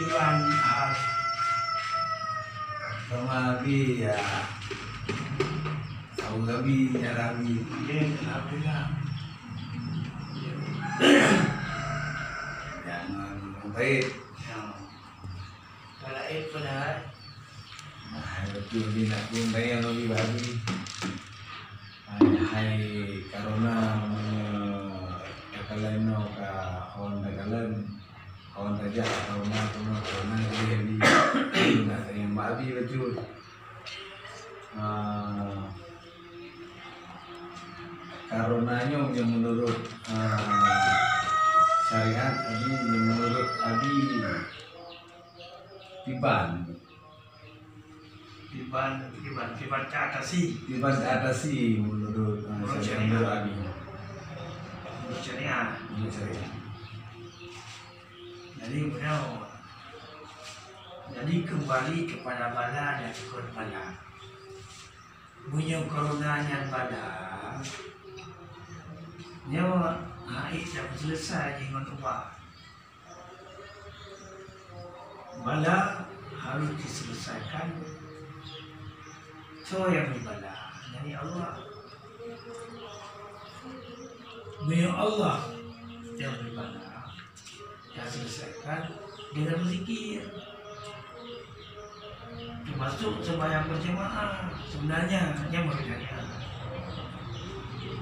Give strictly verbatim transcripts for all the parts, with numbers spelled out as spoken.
Iban, ah, sama Abi, ya. Tahu Abi, ya Abi. Oke, alhamdulillah. Jangan baik. Ya. Kalau eh, pernah. Nah, betul ni nak pun bayang Abi, Abi. Hai, karena meunyoe takalon nyoe ka hon takalon, hon tajak karena, karena, karena dia di nak tanya Mak Abi bacut. Ah, karena nyoe yang menurut, ah, syariat Abi, yang menurut Abi, Tiban. Tiban, tiban, tiban ka atasi. Tiban ka atasi menurut, ah, menurut syariat, syariat. Menurut Abi. Menurut syariat. Menurut syariat. Jadi, benar. Jadi, kembali kepada bala dan bukan bala. Meunyoe corona nyan bala, nyoe hana seuleusoe jih ngon ubat. Bala harus diselesaikan. Soe nyang bri bala? Nyan Allah. Meunyoe Allah nyang bri bala, taselesaikan dengan berzikir. Termasuk sembahyang berjamaah, sebenarnya hanya mereka.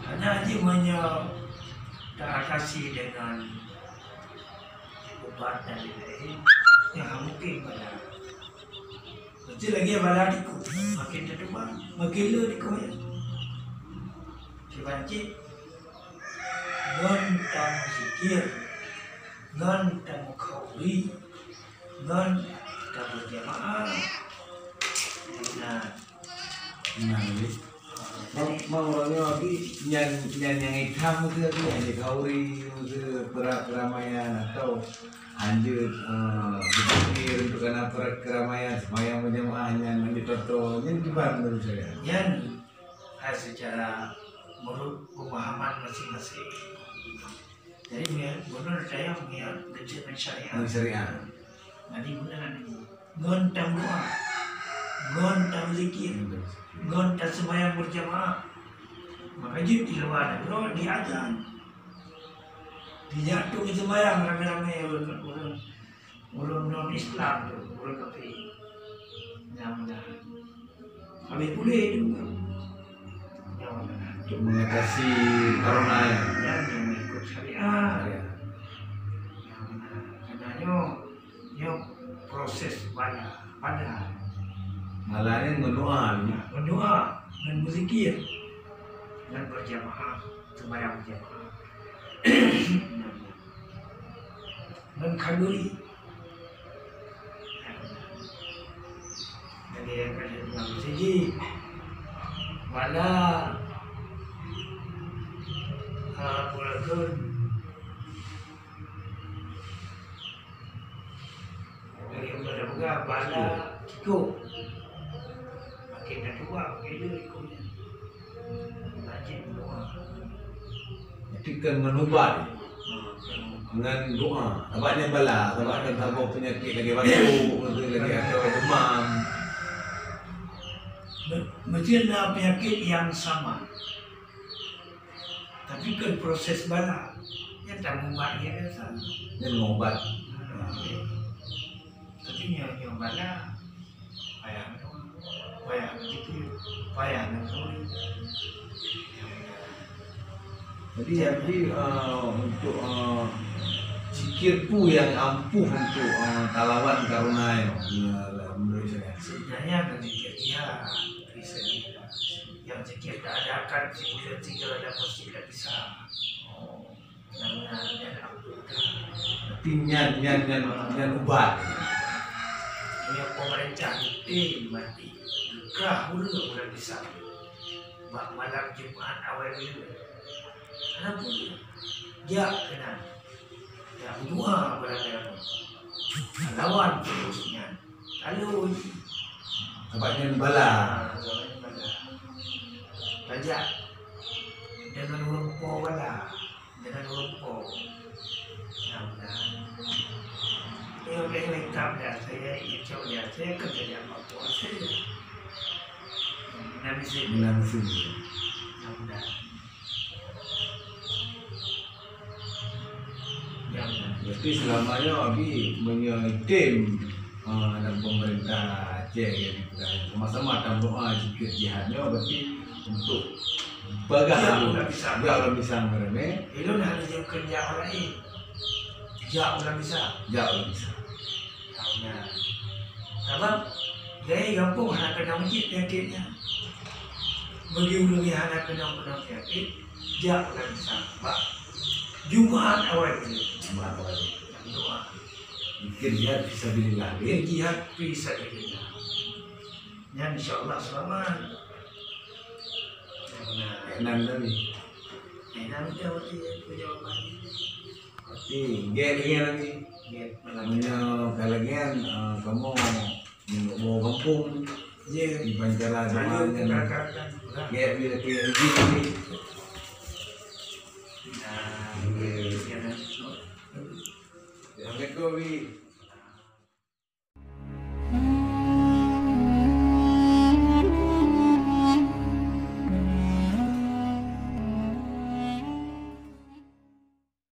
Hanya jih meunyoe taatasi dengan ubat dan lain-lain, nyan mungkin bala. Mesti lagi bala dikeue, makin teutuba, makin le dikeue. Kiban cit, ngon tameusikir, ngon tameukauri, ngon taberjamaah. Nah, Nah, jadi, mau, mau uroe nyoe Abi, nyan, nyan nyang itam tu Abi, nyang dikauri, tu pera-, peramaian atau hanjeuet, eh, dipikir untuk kana pera-, keramaian, sembahyang berjamaah nyan, hanjeuet toto, nyan kiban menurut saya. Nyan, eh, secara menurut pemahaman masing-masing. Jadi, meunyoe, bunoe tayang meunyoe geucek ngon syariat. Ngon syariat. Jadi, bunoe ngon tameudoa, ngon tameusikir, ngon tameusikir, ngon taseumbahyang berjamaah. Maka jeuet di luwa nanggroe diazan. Dijak tu jiseumbahyang ramé-ramé ureueng, ureueng Ureueng non-Islam tu, ureueng kafé. Nyang meunan. Habéh puléh tu. Nyang meunan. Untuk mengatasi corona, ya. Ya, nyang mengikut syariat. Ya. Nyang meunan. Karena nyoe, nyoe proses bala, bala. Bala ni ngon doa ni. Ya, ngon doa, ngon berzikir, ngon berjamaah, sembahyang berjamaah. Ngon khanduri. Jadi, nyang keuneuk siji, bala, ah, peue kheun, dari Allah dah peugah, bala tikôh. Makin dah tuha, makin le tikôh nyan. Jadi kan ngon ubat, ngon doa. Sabab nyan bala, sabab kan saboh peunyakét lagèe batuk, lagèe atau demam. Me-, meusti na peunyakét nyang sama. Tapi kan proses bala, nyan tamubat nyang biasa. Nyan mubat. Ha, tapi nyoe, nyoe bala, payah, payah begitu, payah nanggroe. Jadi, jadi, eh, untuk, eh, zikir peue nyang ampuh untuk, eh, talawan corona nyoe, ya, menurut saya. Sebenarnya ada zikir, ya, bisa juga. Yang Jikheun taadakan sibuleuen sigoe lam meuseujid lam misa. Oh, nyan, nyan, nyan, Abdul Ghani. Tapi nyan, nyan, nyan, nyan ubat. Nyan pemerintah tem mati. Geukrah ureueng lam misa. Bak malam Jumat awai buleuen. Hana peue. Jak keunan. Jak meudoa beuramé-ramé. Lawan virus nyan. Lalu, sabab nyan bala. Ah, sabab nyan bala. Tajak deungon ureueng po bala. Deungon ureueng po. Nah, nah. Nyoe ka lengkap dah. Saya icok dah. Saya kan tajak mak po saya. Nah, misi. Nah, misi. Nah, nah. Berarti selama nyoe Abi meunyoe tem, ah, dan pemerintah Aceh, ya, sama-sama tameudoa sikit jihad nyoe, berarti untuk bagah. Ya, udah bisa. Ya, udah bisa, beureueng, eh. Ilôn hana jeuet keu jak orang lain. Jak ulah bisa. Jak ulah bisa. Nah, sabab dari gampông hana keunong cit penyakit nyan. Bagi ureueng nyang hana keunong-keunong penyakit, jak ulah bisa. Bak Jumat awai. Jumat awai. Doa. Mungkin jihad fisabilillah. Mungkin jihad fisabilillah. Nyan insya Allah selamat. Nah, enam tadi. Enam tadi, jawaban. Tapi gét lagi lagi. Gét. Meunyoe ka lagèe nyan, eh, kamoe meunyoe gampông, ya, di pancara zaman nyan. Gét bila kira lagi.